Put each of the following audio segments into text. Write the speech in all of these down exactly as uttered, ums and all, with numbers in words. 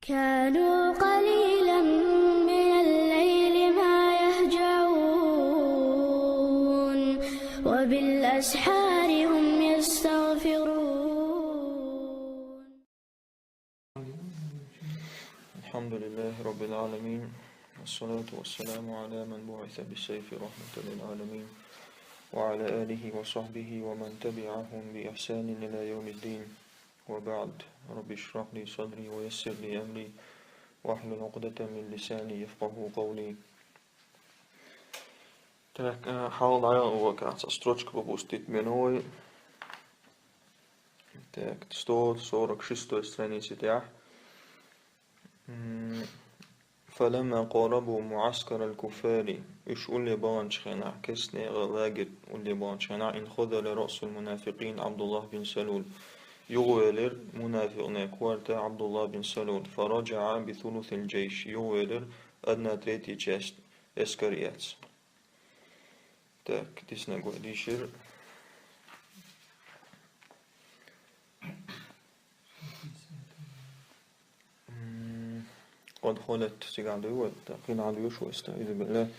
كانوا قليلا من الليل ما يهجعون، وبالأسحار هم يستغفرون. الحمد لله رب العالمين، والصلاة والسلام على من بعث بالسيف رحمة للعالمين، وعلى آله وصحبه ومن تبعهم بإحسان إلى يوم الدين. وبعد، رب اشرح لي صدري ويسر لي أمري واحلل عقدة من لساني يفقهوا قولي. Так, э, хьалха дӀаяхана вай цхьа строчка пропустить бина вай. Так, сто сорок шестой страница тӀехь. М, فلما قاربوا معسكر الكفار, уьш улле баханчу хенахь, керстанийн лагерь улле баханчу хенахь, انخذل رأس المنافقين عبد الله بن سلول, юхавелира мунафикъийн корта Ӏабдуллах бин Салул, فرجع بثلث الجيش, юхавелира одна третья часть эскар эцна. Так, диснарг вай дийшира. М, قد خلت, цигахь дуй вай, так, хӀинца дуй вай, استعيذ بالله.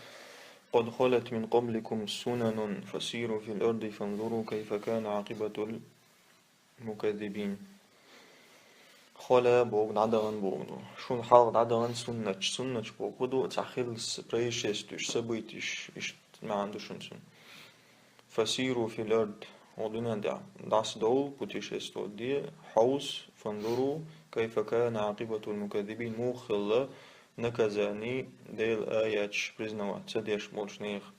قد خلت من قبلكم سنن فسيروا في الأرض فانظروا كيف كان عاقبة المكذبين. Хала боху, дӀадахана боху ду. Шуна хьалха дӀадахана суннаташ. Суннаташ боху ду, цхьа хилла с-, происшествиеш, событиеш, иштта маьӀна ду шуна цуьнан. فسيروا في الأرض, хӀокху дуьнен тӀехь дӀасадовла, путешествовать де, хьовса, فانظروا كيف كان عاقبة المكذبين, муха хилла наказание Делан аяташ признавать ца деш болчу нехан.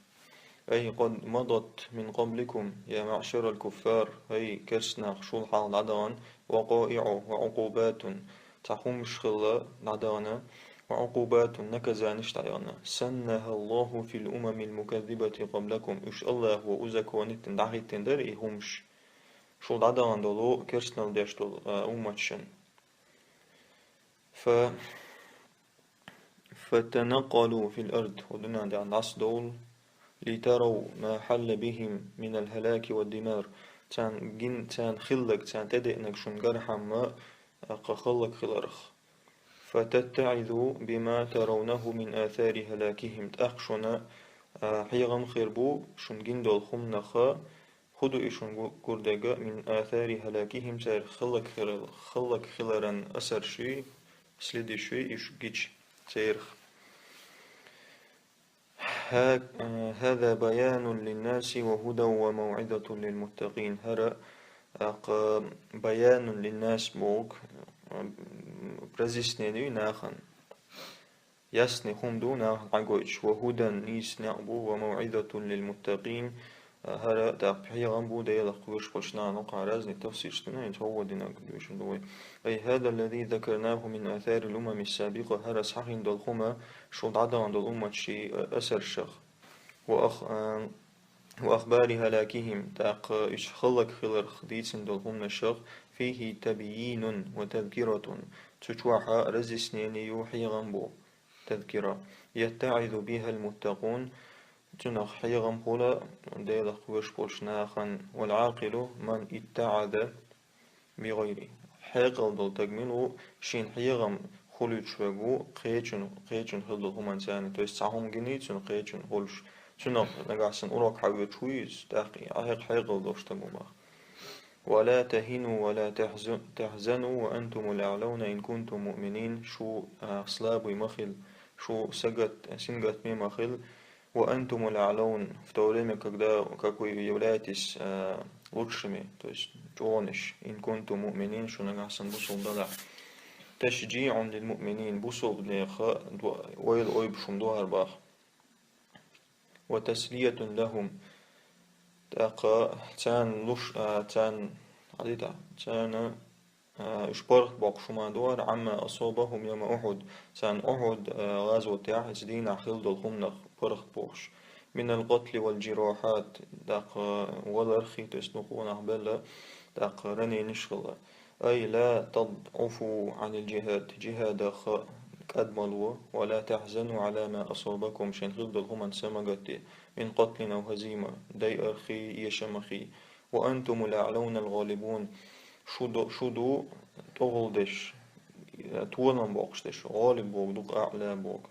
أي قد مضت من قبلكم يا معشر الكفار, хӀай керстанаш, шул хьалха дӀадахана, وقائع وعقوبات, цхьа хӀумаш хилла дӀадахана, وعقوبات, наказанеш дӀаяхана. سنها الله في الأمم المكذبة قبلكم, уьш АллахӀа узаконить дина, дӀахӀиттина дара и хӀумаш, шул дӀадахана долу керстаналла деш долу, а, умматашна. Фа فتنقلوا في الأرض, хӀокху дуьнен тӀехь дӀасадовла, لتروا ما حل بهم من الهلاك والدمار, царна гин-, царна хилларг, царна тӀедеънарг шуна гархьама, а, кху хӀаллакьхиларх. فتتعظوا بما ترونه من آثار هلاكهم, тӀаккха шуна, а, хьехам хир бу шуна гина долу хӀуманах, хӀун ду и шуна гу-, гурдерг, من آثار هلاكهم, церан хӀаллакьхилар-, хӀаллакьхиларан асарш, следиш и шу гича церах. ها-, هذا بيان للناس وهدى وموعظة للمتقين. ХӀара, а, кху بيان للناس боху, а, разъяснение ю нахана. Ясни хӀума ду нахана дӀагойтуш, وهدى, нийса некъ бу, وموعظة للمتقين, а, хӀара тӀаккха хьехам бу Делах кхоьруш болчу нахана, кху разни тафсирш ду, хӀинца хӀокхо динарг дуьйцуш ду вай. أي هذا الذي ذكرناه من آثار الأمم السابقة, хӀара схьахинна долу хӀума шул дӀадахана долу умматийн, а, асаршах. وأخ-, а, وأخبار هلاكهم, тӀаккха уьш хӀаллакьхиларх дийцина долу хӀуманашах, فيه تبيين وتذكرة, цу чохь разъяснение ю, хьехам бу. تذكرة يتعظ بها المتقون, цунах хьехам хуьлу Делах кхоьруш болчу нахана, والعاقل من اتعظ بغيره. Хьекъал долу стаг мила ву, шена хьехам хуьлуьйтуш верг ву, кхечун, кхечун хилла долу хӀуманца, то есть цхьа хӀума гиний цунна кхечун хуьлуш, цунах нагахь санна урок хьаоьцуш ву иза, тӀаккха и хьекъ-, хьекъал долуш стаг ву боху. ولا تهنوا ولا تحز-, تحزنوا وأنتم الأعلون إن كنتم مؤمنين. Шу, а, слабый ма хила, шу сагат-, сингаттаме ма хила. وأنتم الأعلون, в то время, когда, как вы являетесь, а, лучшими, то есть чӀогӀанаш, إن كنتم مؤمنين, шу нагахь санна бусалба далахь. تشجيع للمؤمنين, бусалба нехан до-, ойла ойбуш хӀума ду хӀара боху. وتسلية لهم. ТӀаккха царна луш-, а, царна, хьадита, царна, а, уьш паргӀат боккхуш хӀума ду хӀара, عما أصابهم يوم أحد. Царна Ухьуд, а, гӀазотехь, иза дийнахь хилла долу хӀуманах паргӀат бохуш. من القتل والجراحات, тӀаккха валарх, то есть дукха нах белла, тӀаккха ранениш хилла. أي لا تضعفوا عن الجهاد, джихӀадах кӀадмало, ولا تحزنوا على ما أصابكم, шайн хилла долу хӀуманца магатде, من قتل أو هزيمة, дайархий, эшамахий. وأنتم الأعلون الغالبون, шу ду, шу ду тӀехула деш, толам боккхуш дерш, гӀолиб боху дукха, аӀла боху.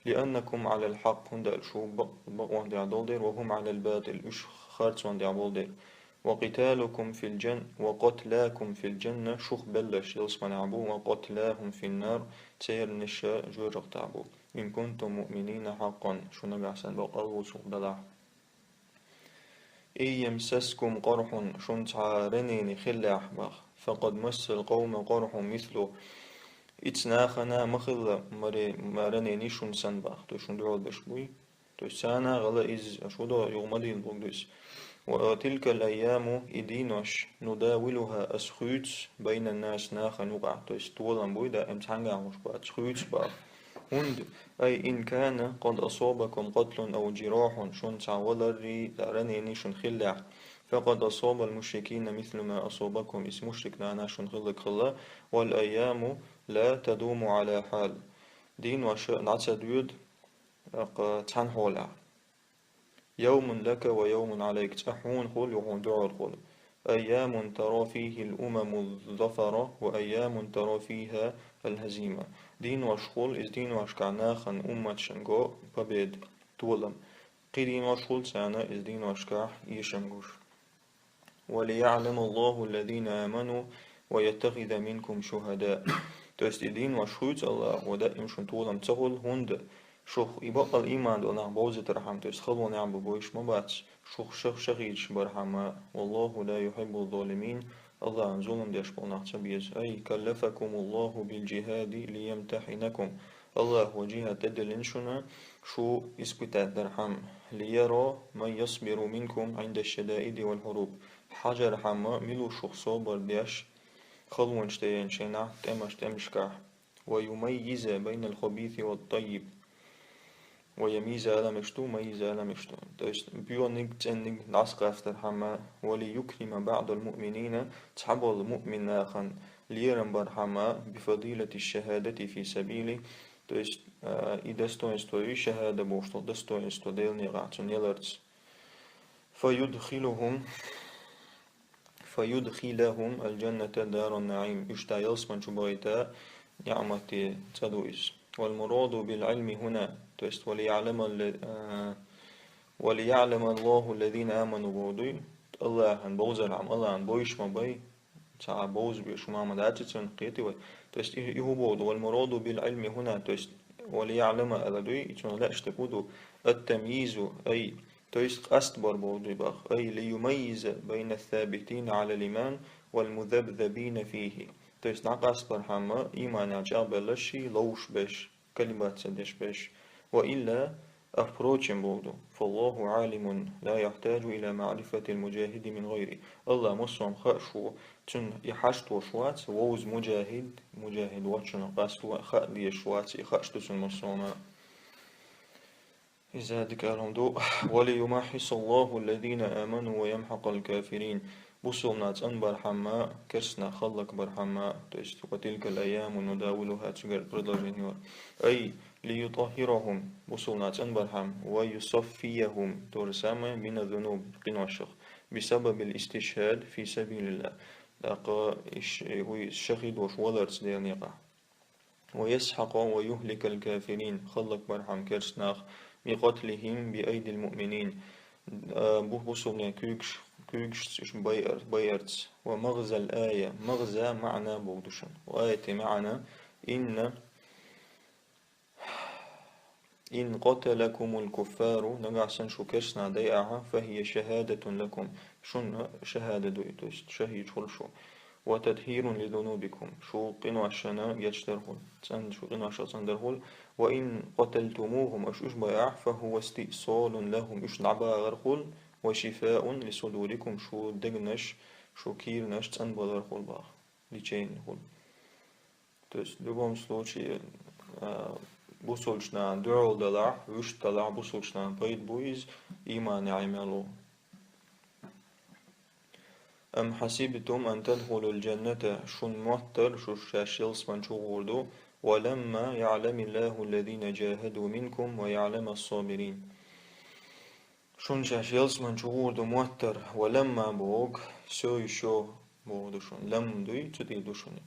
لأنكم على الحق, хӀунда аьлча шу бакъ-, бакъонна тӀехь долу дера, وهم على الباطل, уьш харцонна тӀехь болу дера. وقتالكم في الجن-، وقتلاكم في الجنة, шух белларш ялсаманехь бу, وقتلاهم في النار, церан ниш жоьжахатехь бу. إن كنتم مؤمنين حقا, шу нагахь санна бакъ а ву цуьнах далахь. إن يمسسكم قرح, шуна цхьа ранени хиллехь боху, فقد مس القوم قرح مثله. Иза нахана ма хилла маре-, ма ранени шуна санна боху, то есть шуна дуьхьал берш буй. То есть царна гӀала иза, аша хӀун до юха ма дийна боху дуьйс. وتلك الأيام, и дийнош, نداولها, ас хуьйцу, بين الناس, нахана юкъахь, то есть толам буй, даим цхьаьнгахь хӀуш бац, хуьйцу боху. ХӀунда, أي إن كان قد أصابكم قتل أو جراح, шуна цхьа валаррий, ранени шуна хиллехь, فقد أصاب المشركين مثل ما أصابكم, иза мушрик нахана шуна хилларг хилла, والأيام لا تدوم على حال. Дийнош дӀа ца доьду, тӀаккха цхьана хьолехь. يوم لك ويوم عليك, цкъа хьуна хуьлу, юха хьуна дуьхьал хуьлу. أيام ترى فيها الأمم الظفر وأيام ترى فيها الهزيمة. Дийнош хуьлу, иза дийношкахь нахана, умматашна го победа, толам. Кхин дийнош хуьлу царна, иза дийношкахь эшам гуш. وليعلم الله الذين آمنوا ويتخذ منكم شهداء. То есть и дийнош хуьйцу АллахӀа, даим шуна толам ца хуьлу, хӀунда шух и бакъал ийман долу нах бовзийтархьама, то есть халонехь бу бойуш ма бац, шух шах-, шахидаш бархьама, والله لا يحب الظالمين, АллахӀа зулам деш болу нах ца беза. أي كلفكم الله بالجهاد ليمتحنكم. АллахӀа жихӀад тӀедиллина шуна, шу испытать дархьама, ليرى من يصبر منكم عند الشدائد والحروب. Хьажархьама, мила ву шух собар деш, халонаш тӀе шайнахь тӀемаш тӀемашкахь. ويميز بين الخبيث والطيب. ويميز аламаш ду, ميز аламаш ду. То есть боьниг, цӀенниг дӀасакъастархьама, وليكرم بعض المؤمنين, цхьаболу муъмин нахана лерам бархьама, بفضيلة الشهادة في سبيلي, то есть, а, и достоинство, и шахӀада бохуш долу достоинство Делан некъахь цунна яларца. فيدخلهم فيدخلهم الجنة دار النعيم. Уьш тӀаккха ялсамани чу бахийта ниӀмате цӀа ду иза. والمراد بالعلم هنا, то есть وليعلم ال-, а, وليعلم الله الذين آمنوا боху дуй, АллахӀан бовзархьама, АллахӀан бойуш ма бай, цхьа бовза беш хӀума ма дац цунна, кхетий вай. То есть и, и хӀун боху ду, والمراد بالعلم هنا, то есть وليعلم ала дуй, и цунах лаьаш дерг хӀун ду, التمييز, أي То есть къастбар боху дуй боху. أي ليميز بين الثابتين على الإيمان والمذبذبين فيه. То есть дӀакъастбархьама ийманехь чӀагӀбелларш, ловш берш, колебаться деш берш. وإلا, а впрочем боху ду, فالله عالم لا يحتاج إلى معرفة المجاهد من غيره. АллахӀ массо а хууш ву, цунна и хьашт долуш вац, вовза муджахид, муджахид воцчунах къаста хаа дезаш вац, и хууш ду цунна массо а. Иза дика аьлла ду: وليمحص الله الذين آمنوا ويمحق الكافرين. Бусулба нах цӀанбархьама, керста нах хӀаллакбархьама, то есть وتلك الأيام نداولها, цуьнгара продолжение. أي ليطهرهم, бусулба нах цӀанбархьама, ويصفيهم, то же самое, من الذنوب, къиношах, بسبب الاستشهاد في سبيل الله. ТӀаккха иш-, уьш шахӀид волуш валарца Делан некъахь. ويسحق ويهلك الكافرين, хӀаллакбархьама керста нах, بقتلهم بأيدي المؤمنين, а, бу-, бусулбанийн куьйгаш-, куьйгашца уьш байар-, байарца. ومغزى الآية, магӀза маьӀна боху ду шуна. Ву аятан маьӀна: إن إن قتلكم الكفار, нагахь санна шу керста нах дайахь, فهي شهادة لكم, шуна шахӀада ду, то есть шахӀид хуьлу шу. وتطهير لذنوبكم, шу къиношна гечдар хуьлу, цӀан-, шу къиношна цӀандар хуьлу. وإن قتلتموهم, аша уьш байахь, فهو استئصال لهم, уьш дӀабагӀар хуьлу, وشفاء لصدوركم, шу дегнаш, шу кийранаш цӀанбалар хуьлу боху, лечение хуьлу. То есть, в любом случае, а, бусулбанашна дуьхьал далахь, вуьшта далахь, бусулбанашна пайда бу иза, ийманехь мел ву. أم حسبتم أن تدخلوا الجنة, шуна моттара шу шаьш ялсамани чу гӀур ду, ولما يعلم الله الذين جاهدوا منكم ويعلم الصابرين. Шуна шаьш ялсамани чу гӀур ду моттара, ولما боху, всё ещё боху ду шуна, لم дуй, цу тӀе ду шуна.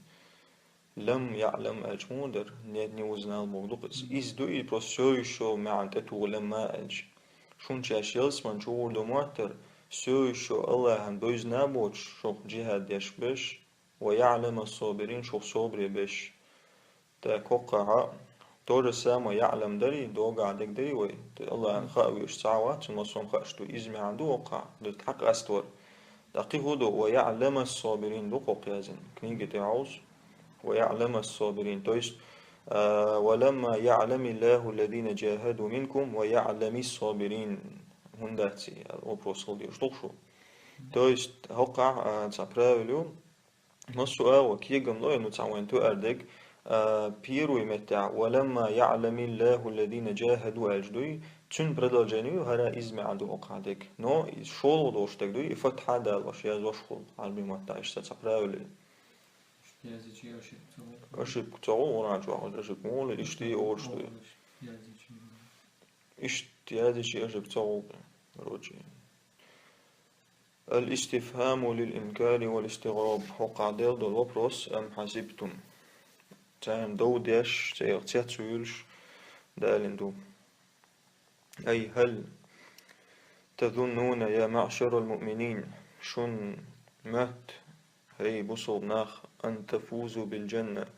Лам яълам аьлча муха дара, не, не узнал бохург ду-кх из. Из ду и просто всё ещё маьӀна тӀетуху лам аьлча. Шуна шаьш ялсмани чугӀур ду моттар, всё ещё Аллахьан бевзина а боцуш, шух джихӀад деш берш, ва яълама ас-сабирин, шух собаре берш. ТӀаккха хӀокхахь то же самое яълам дарий, догахь дерг дарий вай. Аллахьан хаа везаш цхьа а вац, цунна массо а хууш ду, иза маьӀна ду хӀокхахь, ду тӀаккха къастош вар. ТӀаккха кхин хӀун ду, ва яълама ас-сабирин ду кху кхезина, книги тӀе хьовса, ва яълама ас-сабирин. То есть, а, ва ламма яъламиллаху аллазина джахаду минкум ва яълами ас-сабирин. ХӀунда дац и, вопрос хила дезаш ду-кх шу. То есть, хӀокхахь, а, цхьа правило ю, массо а агӀо кегам ло, ну, цхьа вайн тоьар дерг, а, первый меттехь, ва ламма яъламиллаху аллазина джахаду аьлча дуй, цуьнан продолжение ю, хӀара иза маьӀна ду хӀокхахь дерг. Но и шолгӀа долуш дерг дуй, и фатхьа далош, яздеш хуьлу, Ӏарбийн маттахь иштта цхьа правило ю. Язычие ошибка ца гӀо? Ошибка ца гӀо, вон чохь ошибка ма гӀо, иштта и олуш ду. Язычие. Иштта язычие ошибка ца гӀо, короче. Ал-истифхаму лил-инкари вал-истигъраб. ХӀокхахь делла долу вопрос, ам хьасибтум. Царна дов деш, церах цец вуьйлуш далийна ду. Ай хӀал тазуннуна, я маъшарал муъминин, шуна моьтту, хӀей бусалба нах, ан тафузу бил-джанна,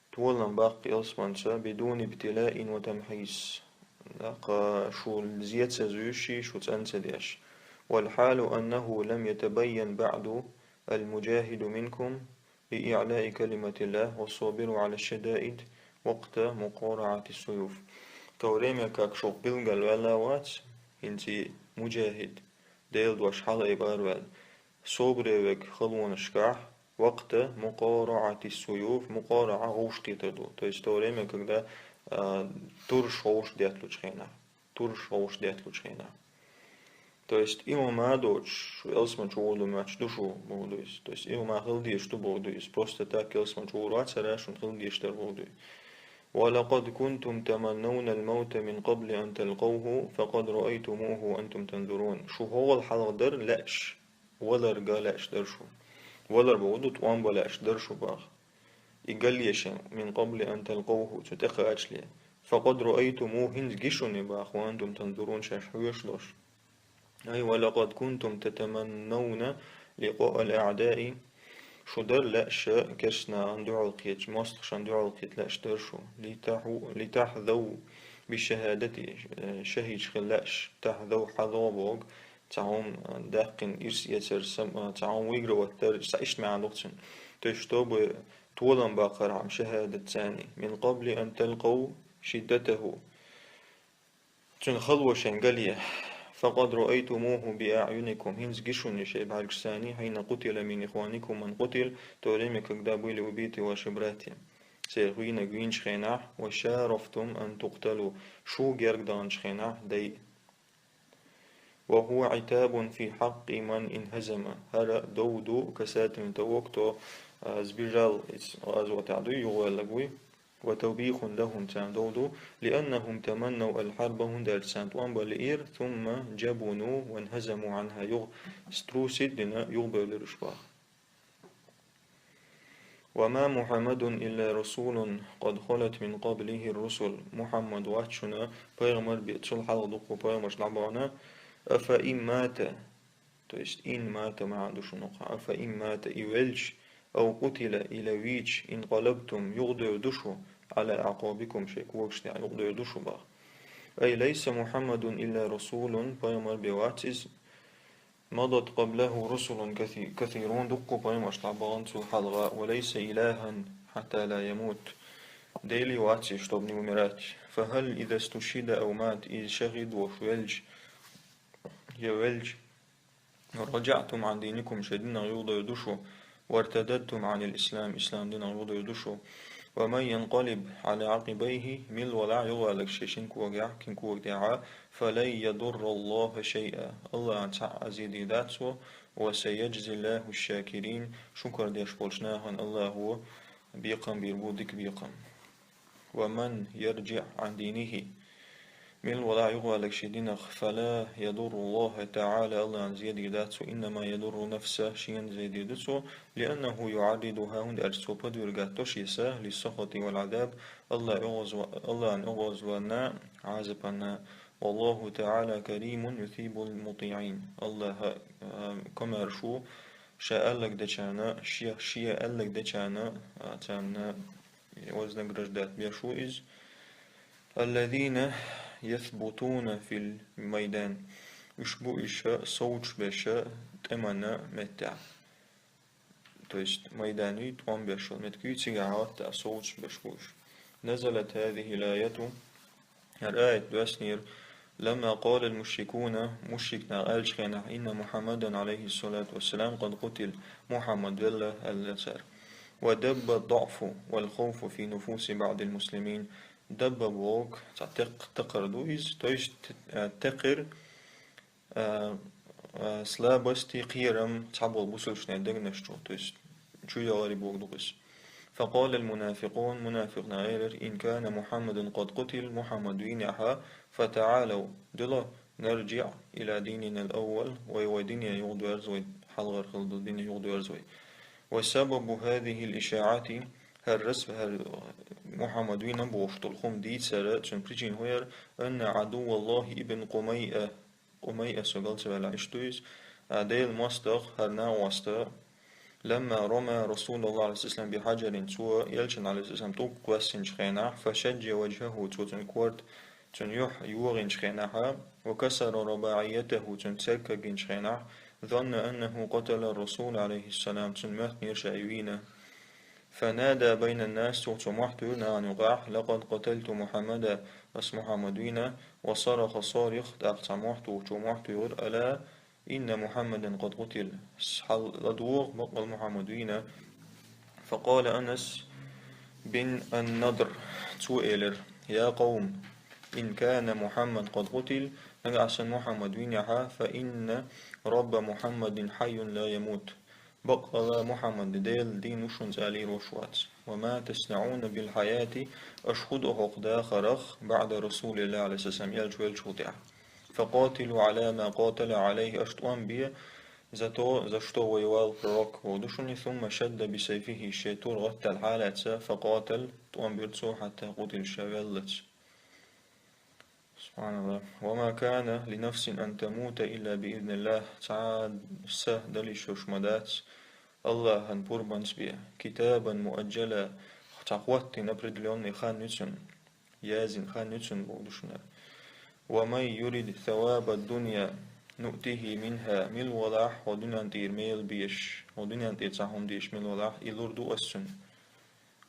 толам баккха ялсманца, бидуни ибтилаин ва тамхьис. ТӀаккха шу зе ца зуьйш, шу цӀан ца деш. Вал хьалу аннаху лам ятабайян баъду ал-муджахиду минкум ли иълаи калиматиллах ва собиру ала шадаид вакъта мукъараати суюф. В то время как шух билгал ваьлла вац, хӀинца и муджахид, Делан дош хьалаайбар ваьлла, собаре верг халонашкахь, вакъта мукъараати суюф, мукъараӀа гӀовш кхетар ду. То есть в то время, когда, а, турш гӀовш детталучу хенахь. Турш гӀовш детталучу хенахь. То есть и хӀума а доцуш, ялсмани чугӀур ду моьттуш ду шу, бохург ду иза. То есть и хӀума хила дезаш ду, бохург ду иза. Просто так ялсмани чугӀур вац, хӀара шуна хила дезаш дара, бохург ду иза. Ва лакъад кунтум таманнавна ал-мавта мин къабли ан талкъавху, факъад раайтумуху ва антум танзурун. Шу хӀокхул хьалха дара лаьаш, валар га лаьаш дара шу. Валар бохург ду, тӀом бан лаьаш дара шу боху. И галъешан, мин къабли ан талкъавху, цу тӀекхачале. Факъад раайтумуху, хӀинца ги шуна и боху, ва антум танзурун, шаьш хьоьжуш долуш. Ай, ва лакъад кунтум татаманнавна ликъаал аъдаи. Шу дара лаьаш керстанашна дуьхьал кхеташ, мостагӀашна дуьхьал кхета лаьаш дара шу. Литаху-, литахзав бишахадати, э, шахӀидаш хила лаьаш, тахзав хьазо боху, цхьа хӀума, э, даьккхина ирс эцар, сам-, э, цхьа хӀума выигрывать дар, цхьа иштта маьӀна ду-кх цуьнан. То есть, чтобы толам баккхархьама шахӀадат царний. Мин къабли ан талкъав шиддатаху. Цуьнан хало шайн галъе. Факъад раайтумуху биаъюникум, хӀинца ги шуна шайн бӀаьргашца, хьина къутила мин ихваникум ман къутил, в то время, когда были убиты ваши братья. Церан вийнарг вийначу хенахь, ва шарафтум ан тукъталу, шу герга даханчу хенахь, дай. Ва хӀува Ӏитабун фи хьакъкъи ман инхазама. ХӀара дов ду, касательно того, кто, а, сбежал из гӀазота тӀехь дуй, юхаваьлларг вуй. Ва тавбихун лахӀум, царна дов ду, лианнахӀум таманнав ал-хьарба, хӀунда аьлча царна тӀом бан лиира, сумма джабуну ванхазаму Ӏанха, юха струсить дина, юхабевлира уьш боху. Ва ма Мухьаммадун илла расулун къад халат мин къаблихӀи русул. Мухьаммад вац шуна, пайхамар бен цул хьалха дуккха пайхамарш дӀабахана, афа ин мата, То есть, ин мата маьӀна ду шуна хӀокхахь. Афа ин мата, и велча, ав къутила, или вийча, инкъалабтум, юхадевр ду шу, Ӏала аӀкъабикум, шайн когаш тӀехь юхадевр ду шу боху. Ай лайса Мухьаммадун илла расулун, пайхамар бен вац иза. Мадат къаблахӀу русулун каси-, касирун, дуккха пайхамарш дӀабахана цул хьалха, ва лайса илахӀан хьатта ла ямут. Дели вац иза, чтобы не умирать. Фа хӀал иза стушхӀида ав мат, иза шахӀид волуш велча, я велча, РаджаӀтум Ӏан дийникум, шайн динах юхадевр ду шу, вартададтум Ӏанил ислам, ислам динах юхадевр ду шу. Ва ман янкъалиб Ӏала Ӏакъибайхи, мила валахь юхаваьлларг шен шина когехь, кхин кога тӀехь, фа лан ядурраллахӀа шайъа, АллахӀан цхьа а зе дийр дац цо, ва саяджзиллахӀу шшакирин, шукар деш болчу нахана АллахӀо бекхам бийр бу, дика бекхам. Ва ман ярджиӀ Ӏан дийнихӀи, Мел вала югъалаг ши динах, فلا يضر الله تعالى, Аллахӏан зедир дац цо, إنما يضر نفسه, шен зедир ду цо, لأنه يعرضها, хӀунда аьлча цо подвергать до шеса, للسخط والعذاب, Аллахӏ оьгӀазва-, Аллахӏан оьгӀазвана, Ӏазапана. والله تعالى كريم يثيب المطيعين. Аллахӏ, а, комаьрша ву, ша аьлларг дечарна, шех, шех аьлларг дечарна, а, царна вознаграждать беш ву из. الذين يثبتون في الميدان. Уьш бу уьш совцаш беш тӀема меттехь. То есть майдан ю, тӀом беш йола меттиг ю, цигахь хьалатта совцаш беш бу уьш. نزلت هذه الآية, хӀара аят доьссинера, لما قال المشركون, мушрик наха аьллачу хенахь, إن محمدا عليه الصلاة والسلام قد قتل, Мухьаммад велла, аьлла цара. ودب الضعف والخوف في نفوس بعض المسلمين. Дабба бохург цхьа текх-, текхар ду иза, то есть, э, текхар, а, а, слабость, кхерам цхьаболу бусулбанийн дегнаш чу, то есть чуйогӀур бохург ду иза. فقال المنافقون, мунафикъ наха элира: إن كان محمد قد قتل, Мухьаммад вийнехь, فتعالوا, дила, نرجع إلى ديننا الأول, вай, вай дине юхадоьрзу вай, хьалхара хилла долу дине юхадоьрзу вай. وسبب هذه الإشاعة, хӀара рас-, хӀара Мухьаммад вийна бохуш долу хӀума дийцара, цуьнан причина хӀун яра, أن عدو الله ابن قميئة, Къумайъа, со галцаваьлла, иштта ду иза, а, Делан мостагӀа, хӀара накъост, لما رمى رسول الله عليه الصلاة والسلام بحجر, цо элчанна, عليه الصلاة والسلام, тӀулг кхоьссинчу хенахь, فشج وجهه, цо цуьнан корта, цуьнан юьхь йогӀинчу хенахь, وكسر رباعيته, цуьнан церг кагйинчу хенахь, ظن أنه قتل الرسول عليه السلام, цунна моьттинера ша и вийна. فنادى بين الناس, цо, цо мохь туьйхира нахана юкъахь: لقد قتلت محمدا, ас Мухьаммад вийна, وصرخ صارخ, тӀаккха цхьа мохь тухучо мохь туьйхира: ألا إن محمدا قد قتل, хьал ладогӀа, баккъал Мухьаммад вийна. فقال أنس بن النضر, цо элира: يا قوم إن كان محمد قد قتل, нагахь санна Мухьаммад вийнехь, فإن رب محمد حي لا يموت, баккъала Мухьаммадан Делан дин ву шуна цӀа лелош вац. وما تصنعون بالحياة, аша хӀун до хӀокху дахарх, بعد رسول الله عليه الصلاة والسلام, элча веллачул тӀаьхьа. فقاتلوا على ما قاتل عليه, аша тӀом бе, за то, за что воевал пророк, бохург ду шуна, ثم شد بسيفه, шен тур гӀаттаьлла хьалаьцна, فقاتل, тӀом бира цо, حتى قتل, ша веллалц. سبحان الله. وما كان لنفس أن تموت إلا بإذن الله. Цхьа са дала йиш йолуш ма дац Аллахьан пурбанца бен. كتابا مؤجلا. Цхьа хӀоттийна определённый хан ю цуьнан. Яздина хан ю цуьнан, бохург ду шуна. ومن يرد ثواب الدنيا نؤته منها. Мила валахь хьо дуьнен тӀера мел безаш, хьо дуьнен тӀера цхьа хӀума дезаш мила валахь, и лур ду ас цунна.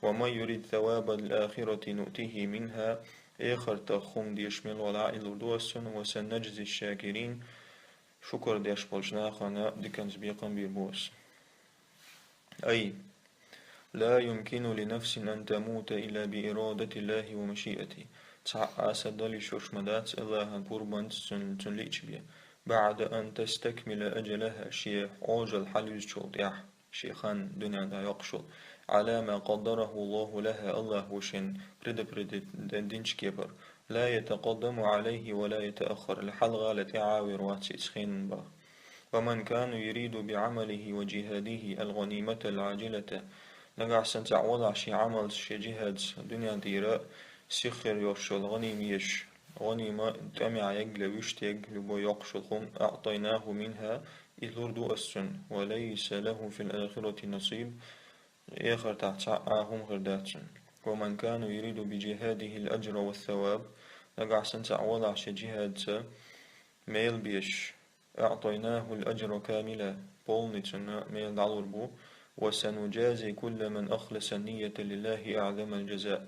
ومن يرد ثواب الآخرة نؤته منها. Эхартах хӀума дезаш мила валахь, и лур ду ас цунна. وسنجزي الشاكرين. Шукар деш болчу нахана диканца бекхам бийр бу ас. أي لا يمكن لنفس أن تموت إلا بإرادة الله ومشيئته. Цхьа а са дала йиш йолуш ма дац Аллахьан пурбанца, цуьнан, цуьнан лиъча бен. بعد أن تستكمل أجلها, шен Ӏожалла хьалаюьзучул тӀаьхьа, шен хан дуьнен тӀехь йоккхуш йолу. على ما قدره الله لها, Аллахьо шен предопределить динчу кепара. لا يتقدم عليه ولا يتأخر. Ла хьалха, ла тӀаьхьа вер вац иза хенан бан. ومن كان يريد بعمله وجهاده الغنيمة العاجلة. Нагахь санна цхьаъ валахь шен Ӏамалца, шен джихӀадца дуьнен тӀера сихха хир йолуш йолу гӀанима езаш, гӀанима тӀамехь егла, вуьшта егла, любой йоккхуш йолу хӀума, أعطيناه منها, и лур ду ас цунна, وليس له في الآخرة نصيب, эхартахь цхьа а хӀума хир дац цунна. ومن كان يريد بجهاده الأجر والثواب, нагахь санна цхьаъ валахь шен джихӀадца мел безаш, أعطيناه الأجر كاملا, полный цунна мел дӀалур бу, وسنجازي كل من أخلص النية لله أعظم الجزاء.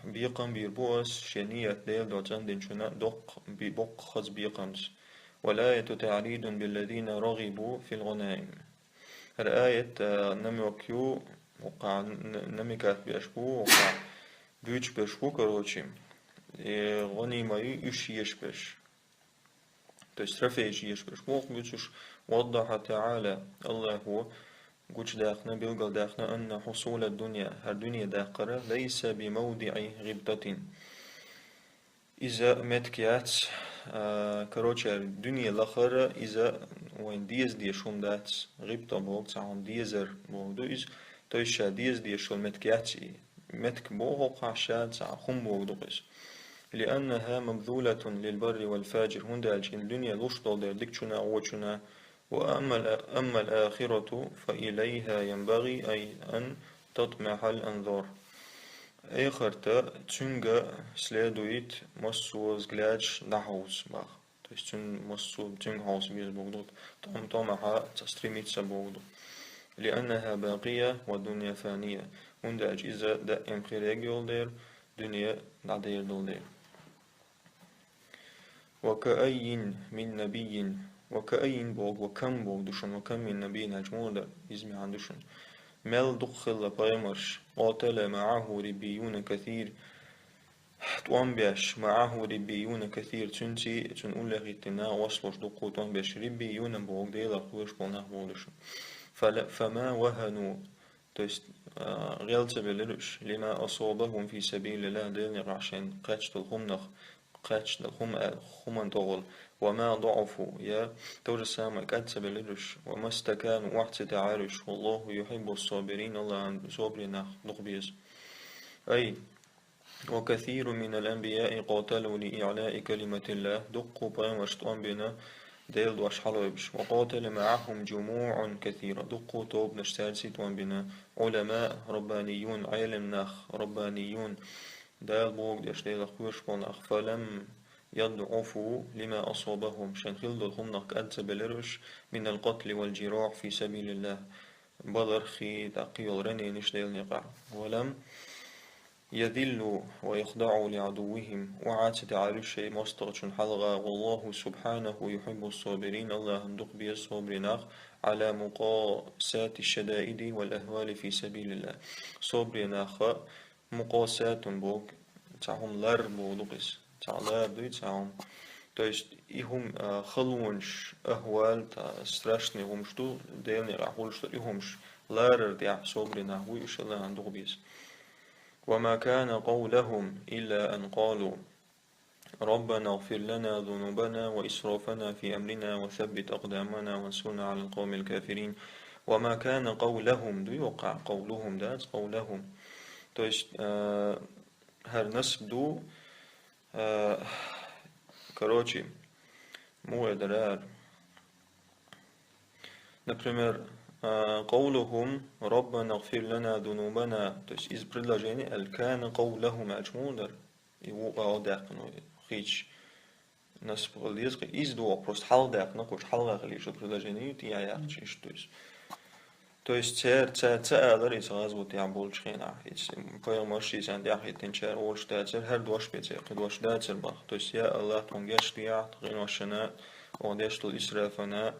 Бекхам бийр бу ас шен ният Делан дуьхьа цӀандинчунна доккха, би-, боккха хаза бекхамца. والآية تعريض بالذين رغبوا في الغنائم. ХӀара аят, а, намёк ю, вукху н-, намекат беш бу, вукху буьйцуш беш бу, короче, и гӀанима ю, уьш еш беш. То есть трофейш еш берш боху буьйцуш. وضح تعالى, Аллахьо гучудаьккхина, билгалдаьккхина, أن حصول الدنيا, хӀара дуьне даккхар, ليس بموضع غبطة. Иза меттиг яц, а, короче, дуьне лахара иза вайн деза дезаш хӀума дац, гӀибтӀа боху, цхьа хӀума дезар боху ду иза, то есть ша деза дезаш йолу меттиг яц и. Меттиг боху хьуна ша цхьа хӀума боху ду иза. لأنها مبذولة للبر والفاجر, хӀунда аьлча и дуьне луш долу дела дикачунна а, вочунна а, وأما الآ-، أما الآخرة فإليها ينبغي أي أن تطمح الأنظار. Эхарта цуьнга следует массо а взглядаш дӀахьовса боху. То есть цуьнан массо а цуьнга хьовса беза боху ду. Том-, томаха ца стремиться боху ду. لأنها باقية والدنيا فانية. ХӀунда аьлча иза даим хир йолу дела, дуьне дӀадер долу дела. وكأين من نبي, وكأين боху, وكم боху ду шуна, وكم من نبي аьлча муха ду, иза маьӀна ду шуна. Мел дукха хилла пайхамарш, قاتل معه ربيون كثير, тӀом беш, معه ربيون كثير, цуьнций, цуьнан уллехь хӀиттина, гӀослуш дуккха тӀом беш, ربيون боху, Делах кхоьруш болу нах боху ду шуна. فلا-، فما وهنوا, То есть, а, гӀел ца белира уьш, لما أصابهم في سبيل الله, Делан некъахь шайна кхаьчна долу хӀуманах, кхаьчна долу хӀума, а, хӀуманна тӀехула, وما ضعفوا, я то же самое, кӀад ца белира уьш, وما استكانوا, охьа ца таьӀира уьш, والله يحب الصابرين, АллахӀан собаре нах дукха беза. أي وكثير من الأنبياء قاتلوا لإعلاء كلمة الله, дуккха пайхамарш тӀом бина, Делан дош хьалаайбеш. وقاتل معهم جموع كثيرة, дуккха тобанаш цаьрца тӀом бина, علماء ربانيون, Ӏелам нах, ربانيون, Дала бохург деш, Делах кхоьруш болу нах, فلم يضعفوا لما أصابهم, шайна хилла долу хӀуманах кӀад ца белира уьш, من القتل والجراح في سبيل الله, баларх, тӀаккха йолу раненаш Делан некъахь. ولم يذلوا ويخضعوا لعدوهم, охьа ца таьӀира уьш шайн мостагӀчун хьалха, والله سبحانه يحب الصابرين, АллахӀан дукха беза собаре нах, على مقاساة الشدائد والأهوال في سبيل الله. Собаре нах, мукъасатун боху, цхьа хӀума лар боху ду иза, цхьа лар дуй, цхьа хӀума. То есть и хӀума, а, халонаш, ахвал, та страшный хӀумаш ду, Делан некъахь хуьлуш долу и хӀумаш ларар тӀехь собаре нах вуй уьш, АллахӀан дукха беза. وما كان قولهم إلا أن قالوا ربنا اغفر لنا ذنوبنا وإسرافنا في أمرنا وثبت أقدامنا وانصرنا على القوم الكافرين. وما كان قولهم, ду йоккха, قولهم дац, قولهم. То есть, э, хӀара насб ду, э, короче, муха дара. Например, а, قولهم ربنا اغفر لنا ذنوبنا, то есть из предложения, ал كان قولهم аьлча муха дара? И ву а даьккхина вай, хийча насб хила деза, кхин из догӀу, просто хьалха даьккхина, кхуьш хьалха хила йиш йолу предложение ю, тӀе яьккхича иштта ду иза. То есть цер-, ца, ца алара иза гӀазот тӀехь болчу хенахь, иза пайхамарш, иза тӀехь хӀиттинчара олуш дацара, хӀара дош бен церан кхин дош дацара боху. То есть, я АллахӀ, тхуна гечдехьа, тхан къиношна, оха деш долу исрафана,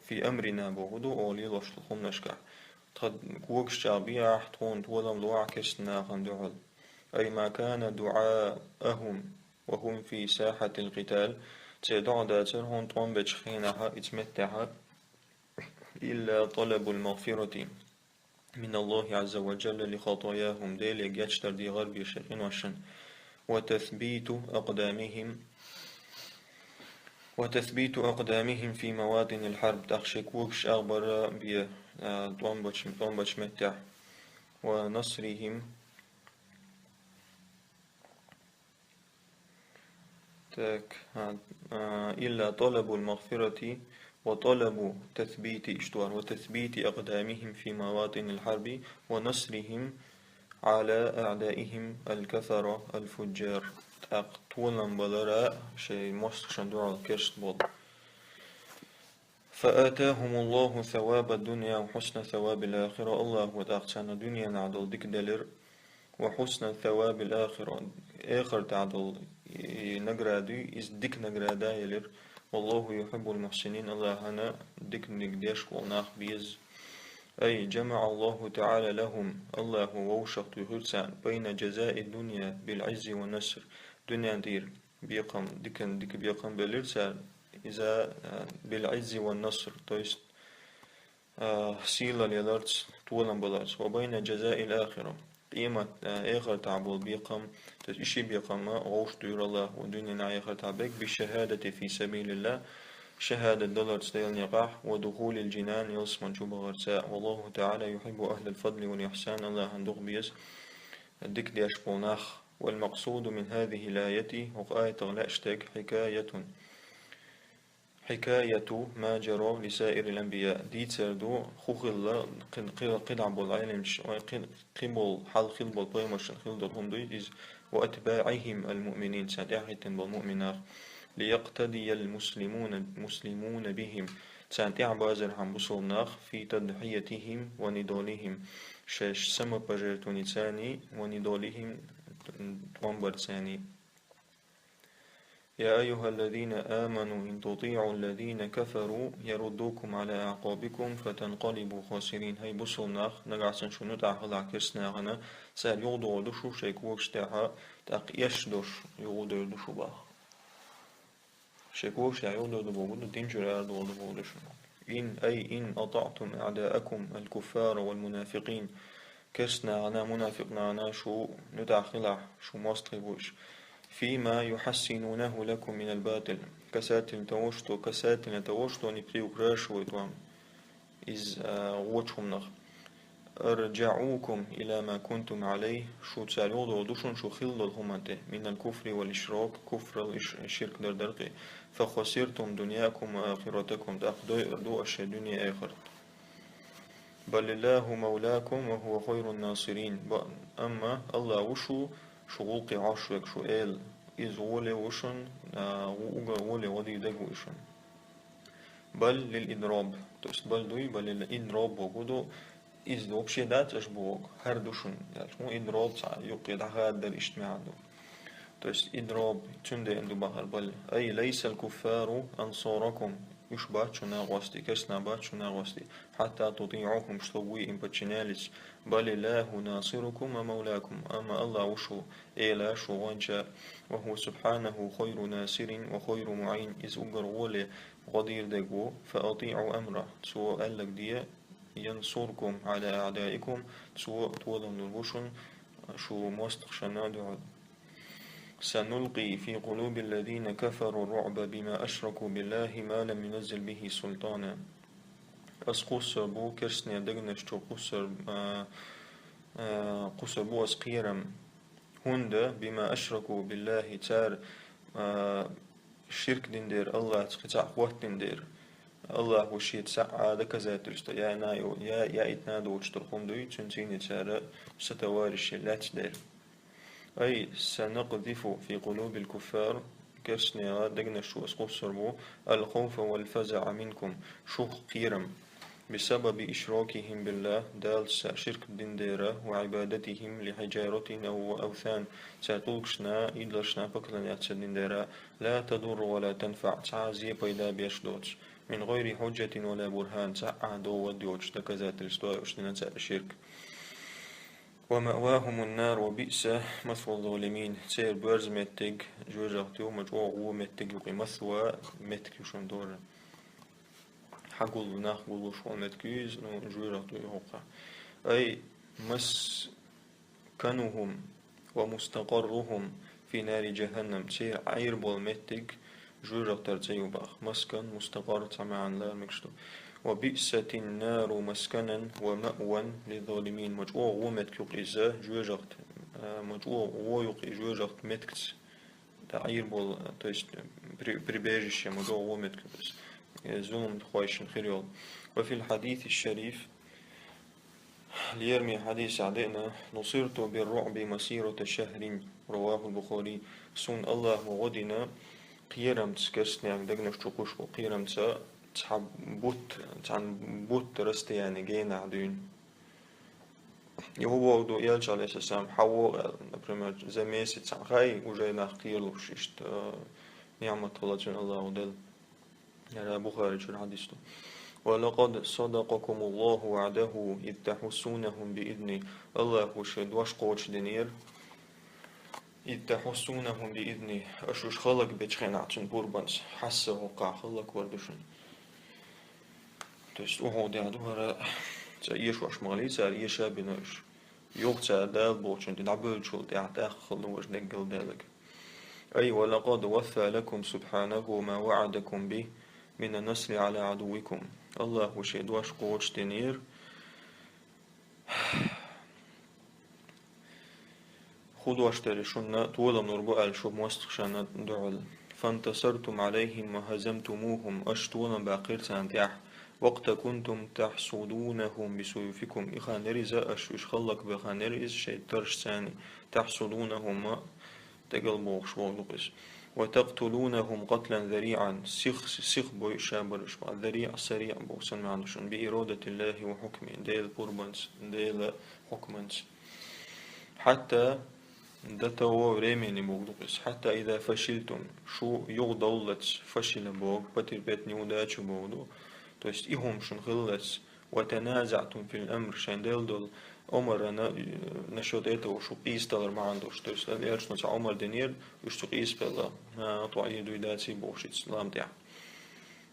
في أمرنا боху ду, оха лелош долу хӀуманашкахь. Тхан когаш чӀагӀбехьа, тхуна толам лохьа керста нахана дуьхьал. أي ما كان دعاءهم وهم في ساحة القتال, церан доӀа дацара хьуна тӀом бечу хенахь, иза меттехь, إلا طلب المغفرة من الله عز وجل لخطاياهم, Деле гечдар дехар бен шайн къиношна, وتثبيت أقدامهم، وتثبيت أقدامهم في مواطن الحرب, тӀаккха шайн когаш чӀагӀбар бен, а, тӀом бечу, тӀом бечу меттехь, ونصرهم, Так, а, а, إلا طلب المغفرة وطلب تثبيت, иштта вара, وتثبيت أقدامهم في مواطن الحرب ونصرهم على أعدائهم الكفرة الفجار. ТӀаккха толам балар шайн мостагӀчунна дуьхьал керста болу. فآتاهم الله ثواب الدنيا وحسن ثواب الآخرة. АллахӀа тӀаккха царна дуьненахь долу дика делира, وحسن ثواب الآخرة, эхартахь долу и награда, иза дика награда елира. والله يحب المحسنين, АллахӀана диканиг деш болу нах беза. أي جمع الله تعالى لهم, АллахӀа вовшахтуьйхира царна, بين جزاء الدنيا بالعز والنصر, дуьнен тӀера бекхам, дикан, дика бекхам белира царна, иза, а, بالعز والنصر, то есть, а, сийлалла яларца, толам баларца, وبين جزاء الآخرة, къемат, э, эхартахь болу бекхам, то есть и ши бекхам а гӀовш дуьйр Аллахо дуьненахь, эхартахь бегг, бишшахӀадати фи сабилиллахӀ, шахӀадат даларца Делан некъахь, ва духулил джинан, ялсамани чу бахарца. Валлаху таӀала юхиббу ахӀлал фадли вал ихьсан, Аллахьан дукха беза дика деш болу нах. Вал макъсуду мин хӀазихил аят, хӀокху аятах лаьаш дерг хьикаятун. Хьикаяту ма джара ли саирил анбия. Дийцар ду, хӀун хилла, кхин-, кхин-, кхидӀа болу Ӏеламчу, ой, кхин-, кхин болу, хьал хилла болу пайхамаршна хилла долу хӀума дуй иза, ва атбаӀихим ал муъминин, царна тӀаьхьахӀиттина болу муъминах, лиякътадиял муслимуна, муслимуна бихим, царна тӀаьхьабазархьама бусалба нах, фи тадхьиятихим ва нидолихим, шаьш самопожертвованицаний ва нидолихим, тӀом барцаний. يا أيها الذين آمنوا إن تطيعوا الذين كفروا يردوكم على أعقابكم فتنقلبوا خاسرين. ХӀай бусалба нах, нагахь санна шу нуьтӀахь хилахь керстанахана, цара юхадогӀур ду шу шайн когаш тӀехь, тӀаккха эшдош юхадер ду шу боху. Шайн когаш тӀехь юхадер ду боху ду, дин чуьра арадохур ду боху ду шуна. إن، أي إن أطعتم أعداءكم الكفار والمنافقين. Керстанахана, мунафикънахана шу нуьтӀахь хилахь, шу мостагӀий бу уьш. فيما يحسنونه لكم من الباطل. Касательно того, что, касательно того, что они приукрашивают вам из, а, вочу хӀуманах. أرجعوكم إلى ما كنتم عليه. Шу цара юхадохур ду шуна шу хилла долу хӀуманна тӀе. من الكفر والإشراك, куфрал иш-, ширк дар даркъе. فخسرتم دنياكم وآخرتكم. ТӀаккха дойур ду аш шайн дуьне, эхарт. بل الله مولاكم وهو خير الناصرين. Б-, амма Аллах ву шу, шу гӀуллакхе Ӏаш верг, шу эла. Иза гӀоле ву шуна, а, ву уггар гӀоле гӀо дийр дерг ву и шуна. Бал лил идроб. То есть бал дуй, бал лил идроб боху ду, иза вообще дац аша боху, хӀара ду шуна. Яц, хӀун идроб цхьа юккъе дӀахадар иштта маьӀна ду. То есть идроб, цуьнан деана ду бахар бал. أي ليس الكفار أنصاركم. Уьш бац шун накъостий, керстанаш бац шун накъостий. حتى تطيعوهم, чтобы вы им подчинялись. بل الله ناصركم ومولاكم. Амма Аллах ву шу эла, шу гӀонча. وهو سبحانه خير ناصر وخير معين. Иза уггар гӀоле гӀо дийр дерг ву. فأطيعوا أمره. Цо аьлларг де. ينصركم على أعدائكم. Цо толам лур ву шуна, шу мостагӀашна дуьхьал. سنلقي في قلوب الذين كفروا الرعب بما أشركوا بالله ما لم ينزل به سلطانا. Ас кхуссур бу керстанийн дегнаш чу кхуссур, а, а, кхуссур бу ас кхерам. ХӀунда, بما أشركوا بالله, цара, а, ширк дина дера, Аллахьца кхин цхьаъ хӀоттийна дера. Аллах ву шеца цхьаъ а доказательство, я, я, я итна доцуш долу хӀума дуй, цуьнан цӀийне цара сатоварищ лаьцна дера. أي سنقذف في قلوب الكفار, керстанийн дегнаш чу ас кхуссур бу, الخوف والفزع منكم, шух кхерам. بسبب إشراكهم بالله, Далца ширк дина дера, وعبادتهم لحجارة أو أوثان, цара тӀулгашна, идолашна поклоняться дина дера, لا تضر ولا تنفع, цхьа а зе пайда беш доцуш, من غير حجة ولا برهان, цхьа а довод йоцуш, доказательство йоцуш дина цара ширк. ومأواهم النار وبئس مثوى الظالمين. Церан боьрза меттиг жоьжахати ю, ма чӀогӀа вон меттиг ю кхин, масва меттиг ю шуна дора. Хьагуллу нах гуллуш волу меттиг ю иза, ну, жоьжахати ю хӀокху. أي مسكنهم ومستقرهم في نار جهنم. Церан Ӏийр болу меттиг жоьжахатара цӀе ю боху. Маскан, мустакъар цхьа маьӀна лара мегаш ду. وبئست النار مسكنا ومأوى للظالمين. Ма чӀогӀа вон меттиг ю кхин иза жоьжахати, а, ма чӀогӀа вон ю кхин жоьжахати меттигца. ТӀа Ӏийр болу, то есть при-, прибежище, ма чӀогӀа вон меттиг ю кхин иза. Э, зуламхойшна хир йолу. وفي الحديث الشريف, лераме хьадисехь деана: نصرت بالرعب مسيرة شهر، رواه البخاري. Суна Аллахо гӀо дина кхерамца, керстанийн дегнаш чу кхуссуш болу кхерамца цхьа бутт, цхьана бутт расстояние генахь дуьйна. И хӀун боху ду, Элча, алейхиссалам, хьан вогӀу аьлла, например, за месяц цхьаъ хаий, уже нах кхералуш иштта, э, ниӀмат хилла цуьнан Аллахо делла. Яра Бухари чуьра хьадис ду. ولقد صدقكم الله وعده إذ تحسونهم بإذنه. Аллахо шен дош кхочушдинера. إذ تحسونهم بإذنه. Аша уьш хӀаллакбечу хенахь цуьнан пурбанца. Хьасса хӀокхахь хӀаллаквар ду шуна. То есть, Ухьудехь ду хӀара, цӀа эшош ма хилий цара, эша а бина уьш. юха цара Дала бохучун тӀе дӀабевллачул тӀехьа тӀаккха хила ду важа деггала Далага. أي ولقد وفى لكم سبحانه ما وعدكم به من النصر على عدوكم. Аллахӏа шен дош кхочушдинера, худош тера шуна толам лур бу аьлла шо мостагӀашна дуьхьал. فانتصرتم عليهم وهزمتموهم, аша толам баьккхира царна тӀехь. وقت كنتم تحصدونهم بسيوفكم, и хан яр иза, аша уьш хӀаллакбе хан яр иза шайн таршцани, تحصدونهم, тӀегал бохуш боху дукха иза. وتقتلونهم قتلا ذريعا, сих, сих бойуш ша бара уьш боху, ذريع, سريع боху санна маьӀна ду шуна, بإرادة الله وحكمه, Делан пурбанца, Делан хьукманца. حتى, до того времени боху дукха иза, حتى إذا فشلتم, шу юхадовллалц, фашила боху, потерпеть неудачу боху ду, то есть и хӀума шуна хиллалц, وتنازعتم في الأمر, шайн делла долу омарана, э, насчёт этого шу къийсадалар маьӀна долуш. То есть, элчано цхьа омар динера, уьш цу къийсабелла, а, тӀо Ӏийр дуй даций бохуш, ица лам тӀехь.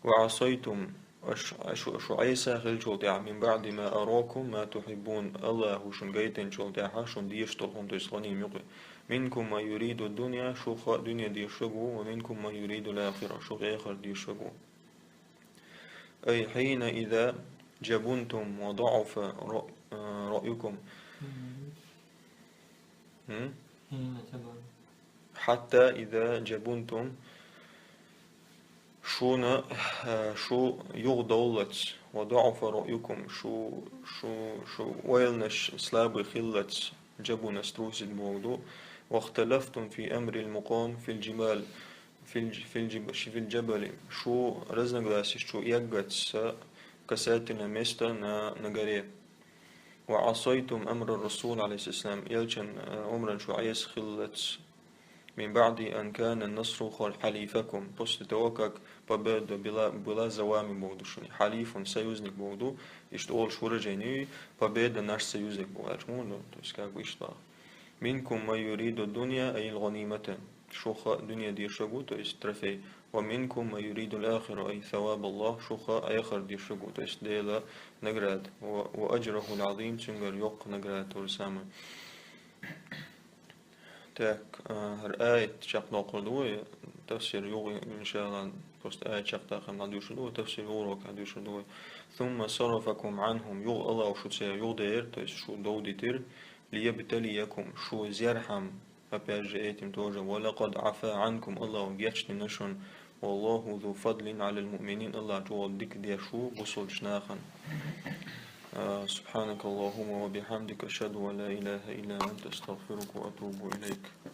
وعصيتم, аш, аш, шу Ӏеса хилчул тӀехь, من بعد ما أراكم ما تحبون, Аллахӏа шуна гайтинчул тӀехьа шуна дезаш долу хӀума, то есть гӀаним юкъе. منكم من يريد الدنيا, шух дуьне дезаш верг ву, ومنكم من يريد الآخرة, шух эхарт дезаш верг ву. أي حين إذا جبنتم وضعف رأ-، آه، رأيكم. Мгм. М? حتى إذا جبنتم, шуна, э, шу юхадовллалц, وضعف رأيكم, шу, шу, шу ойланаш слабый хиллалц, جبن, струсить боху ду, واختلفتم في أمر المقام في الجبال, في الج-, في الجب-, في الجبل, шу разногласеш чу эггацца касательно места на, на горе. وعصيتم أمر الرسول عليه الصلاة والسلام, элчан, э, омран шу Ӏеса хиллалц. من بعد أن كان النصر خل-, حليفكم, после того, как победа была, была за вами, боху ду шуна. حليف, союзник боху ду, иштта олуш выражение, победа наш союзник боху, аьлча муха ду, то есть как бы иштта боху. منكم من يريد الدنيا أي الغنيمة. Шух дуьне дезаш верг ву, то есть трофей. ومنكم من يريد الآخرة أي ثواب الله. Шух эхарт дезаш верг ву, то есть Делан награда. و-, وأجره العظيم, цуьнгара йоккха награда, то же самое. Так, а, хӀара аят чекхдоккхур ду вай, тафсир юха, иншалла, просто аят чекхдаккхарна дӀадуьйшур ду вай, тафсир юха урокехь дӀадуьйшур ду вай. ثم صرفكم عنهم, юха Аллахӏа шу цара юхадевлира, то есть шу довдийтира, ليبتليكم, шу зерхьама, опять же, этим тоже, ولقد عفا عنكم, Аллахӏа гечдина шуна, والله ذو فضل على المؤمنين, Аллахӏ чӀогӀа дика деш ву бусалба нахана. А, سبحانك اللهم وبحمدك، أشهد أن لا إله إلا أنت، أستغفرك وأتوب إليك.